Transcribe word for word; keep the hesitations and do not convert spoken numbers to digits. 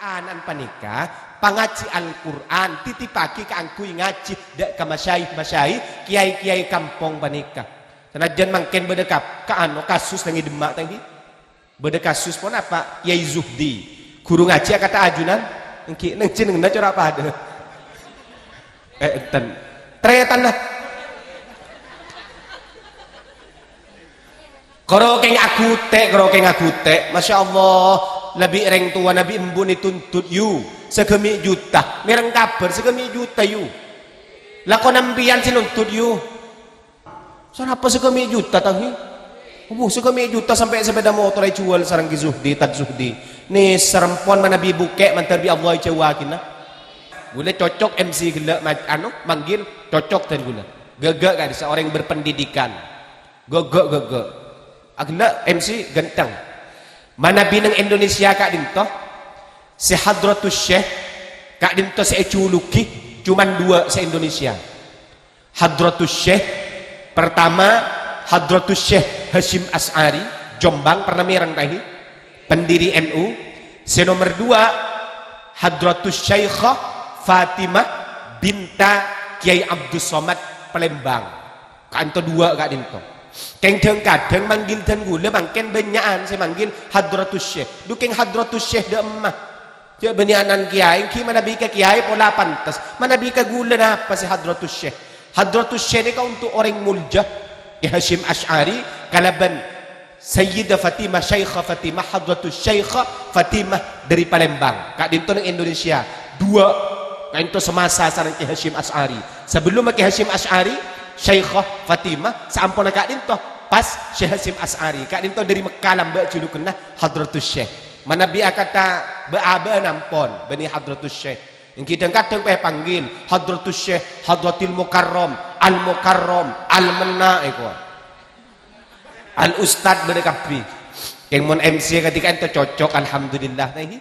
Ana'na panèka pangajhi Al-Qur'an, titippaghi kaangghuy ngajhi dâ' ka masyayikh-masyayikh, kèyaè-kèyaè kampong panèka. Sanajjân mangkèn bâdâ kap-, ka-, anu, kasus neng è Demak, tèngghi. Bâdâ kasus ponapa? Kèyaè Zuhdi. Ghuru ngajhi akata ajunan? Èngghi, neng jenengnganna cora' padâ. Eh, enten. Tarètanna. Karo kèng aghutè', karo kèng aghutè'. Masya Allah. Nabi rèng towa, nabi embu' ètuntut, yu. Sagâmè' juta. Mèreng kabhâr sagâmè' juta, yu. Lakona empèyan sè nuntut, yu. Sanapa sagâmè' juta, tèngghi? Obu, sagâmè' juta sampè' sepèda motor èjhuwâl sareng Kè Zuhdi, Tad Zuhdi. Nè, sarempon manabi bukè' mandhâr bi' Allah èjhâuwâghina. Ghulâ cocok M C ghellâ' ma-, anu, manggil, cocok dân ghulâ. Ghâghâ' ka'dissa' orèng berpendidikan. Ghâghâ', ghâghâ'. Aghellâ' M C ganteng. Manabi neng Indonesia ka'dinto, sè Hadratus Syekh ka'dinto sè èjhulughi cuman duwâ' sè Indonesia. Hadratus Syekh, pertama, Hadratus Syekh Hasyim Asy'ari, Jombang, pernah mèreng, tèngghi? Pendiri N U. Sè nomer dua, Hadratus Syaikhah Fatimah binta Kiai Abdus Somad, Palembang. Ka'dinto duwâ' ka'dinto. Kèng dhâng-kadhâng manggil dân ghulâ mangkèn bânnya'an sè manggil Hadratus Syekh. Dhu kèng Hadratus Syekh dâ' emma. Jhâ' bânnè ana'na kèyaè, èngghi manabi ka kèyaè pola pantes. Manabi ka ghulâ napa sè Hadratus Syekh? Hadratus Syekh nèka untuk orèng molja. Kè Hasyim Asy'ari kalabân Sayyidah Fatimah, Syaikhah Fatimah, Hadratus Syaikhah Fatimah dâri Palembang. Ka'dinto neng Indonesia. Duwâ'. Ka'dinto semasa sareng Kè Hasyim Asy'ari. Sabellumma Kè Hasyim Asy'ari, Syaikhah Fatimah, saamponna ka'dinto, pas Syekh Hasyim Asy'ari. Ka'dinto dâri Mekka lambâ' julukanna Hadratus Syekh. Manabi akata bâ'-abâ'na ampon, bânnè Hadratus Syekh. Èngghi dhâng-kadhâng pè panggil Hadratus Syekh, Hadratil Mukarram, Al-Mukarram, Al-Menna, èko. Al-Ustad bâdâ kabbhi. Kèng mon M C kadhi ka'dinto cocok, alhamdulillah. Nah, ini.